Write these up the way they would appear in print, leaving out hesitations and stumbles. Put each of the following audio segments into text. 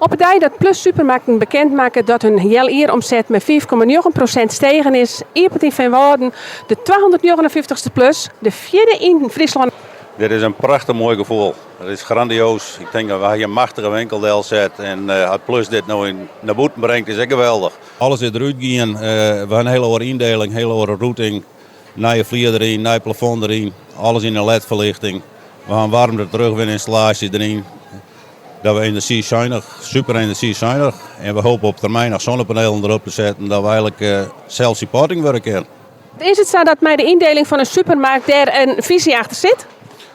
Op de dei dat Plus Supermarkten bekend makke dat hun healjieromset mei 5,9% stegen is, iepenet yn Feanwâlden de 259ste Plus, de fjirde yn Fryslân. Dit is in prachtich moai gefoel. It is grandioas. Ik tink dat wy in machtige winkel delset en as Plus dit no yn nei bûten bringt is ek geweldich. Alles is derút gien. We ha in hiele oare yndeling, hiele oare routing. Nije flier deryn, nij plafond deryn, alles yn de ledferlichting. We ha in waarmte terugwinynstallaasje deryn. Dat we enerzjysuinich, super enerzjysuinich. En we hoopje op termyn noch zonnepanelen derop te setten, dat we eigenlik self-supporting wurde kinne. Is it sa dat mei de yndeling fan in supermerk dêr in fisy achter sit?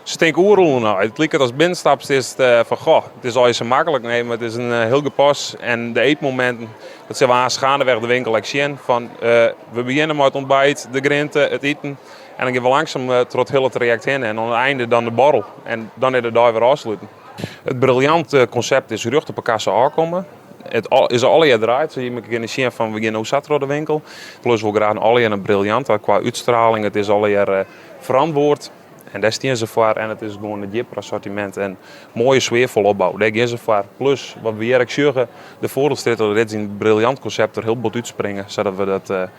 Se tinke oeral nei. It liket as binnenstapst is it fan goh, it is allegear sa maklik. Nee, mar it is in hiel gepas en de eetmominten, dat sille we aanst gaandeweg de winkel ek sjen. Fan, we begjinne mei it ontbijt, de grinte, it iten en dan gean we langsum troch it hiele trajekt hinne en oan it einde dan de borrel en dan is de dei wer ôfsluten. It briljante konsept is rjocht op de kassa ôfkomme. It is allegear draaid, so je kinne sjen fan we gean no sa troch de winkel. Plus wol graach allegear in briljant kwa útstraling. It is allegear ferantwoard en dêr stean se foar. En it is gewoan it djipper assortimint en moaie sfearfolle opbou. Dêr gean se foar. Plus wat we hjir ek sjogge, de Voordeelstrjitte, dit is in briljant konsept der hiel bot útspringe, sadat we dat,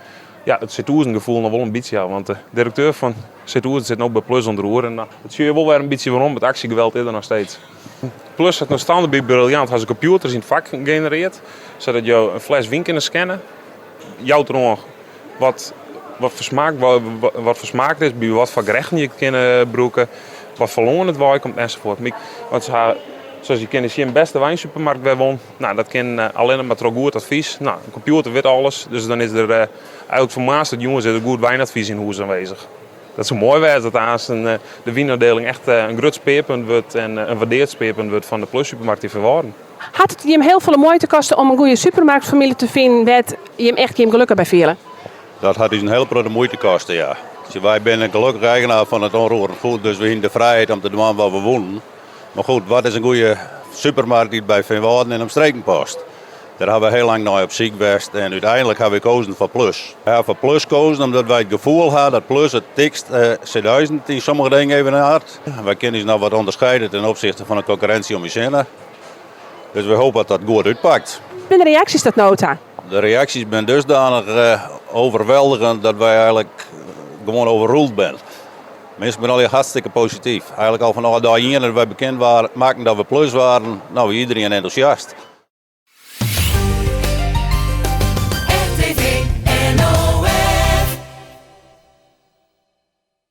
ja, it C1000 gefoel noch wol in bytsje hawwe. Want de direkteur fan C1000 sit no by Plus oan it roer en dat sjogge je wol wer in bytsje werom. It aksjegeweld is der noch steeds. Plus hat no standert by Briljant ha se kompjûters yn it fak genereard, sadat jo in fles wyn kinne scannen. Jout deroan wat, wat foar smaak, wat foar smaak it is, by wat foar gerechten je it kinne brûke, wat foar lân it weikomt ensafuort. Want se ha, soas je kinne sjen, bêste wynsupermarkt wer won. Nou, dat kin allinnich mar troch goed advys. Nou, in kompjûter wit alles, dus dan is der eigenlik fan moarns tot jûns is der goed wynadvys yn hûs aanwezich. Dat soe moai wêze dat aanst de wynôfdieling echt in grut spearpunt wurdt en in waardeard spearpunt wurdt fan de Plus supermarkt yn Feanwâlden. Hat it jim hiel folle muoite koste om in goede supermarktformule te finen wêr't jim echt jim gelokkich by fiele? Dat hat ús in hiele protte muoite koste, ja. Wy binne gelokkich eigenaar fan it onroerend goed, dus we hiene de frijheid om te dwaan wat we woenen. Mar goed, wat is in goede supermarkt dy't by Feanwâlden en omstreken past? Dêr hawwe we hiel lang nei op syk west en úteinlik hawwe we kozen foar Plus. We hawwe foar Plus kozen omdat wy it gefoel hawwe dat Plus it dikst C1000 yn sommige dingen evenaart. Wy kinne ús noch wat ûnderscheide ten opzichte fan de konkurrinsje om ús hinne. Dus we hoopje dat dat goed útpakt. Binne de reaksjes tot no ta? De reaksjes binne dusdanich overweldigend dat wy eigenlik gewoan overruled binne. Minsken binne allegear hartstikke posityf. Eigenlik al fanôf dei ien dat wy bekend makken dat we Plus waarden, no wie iedereen entûsjast.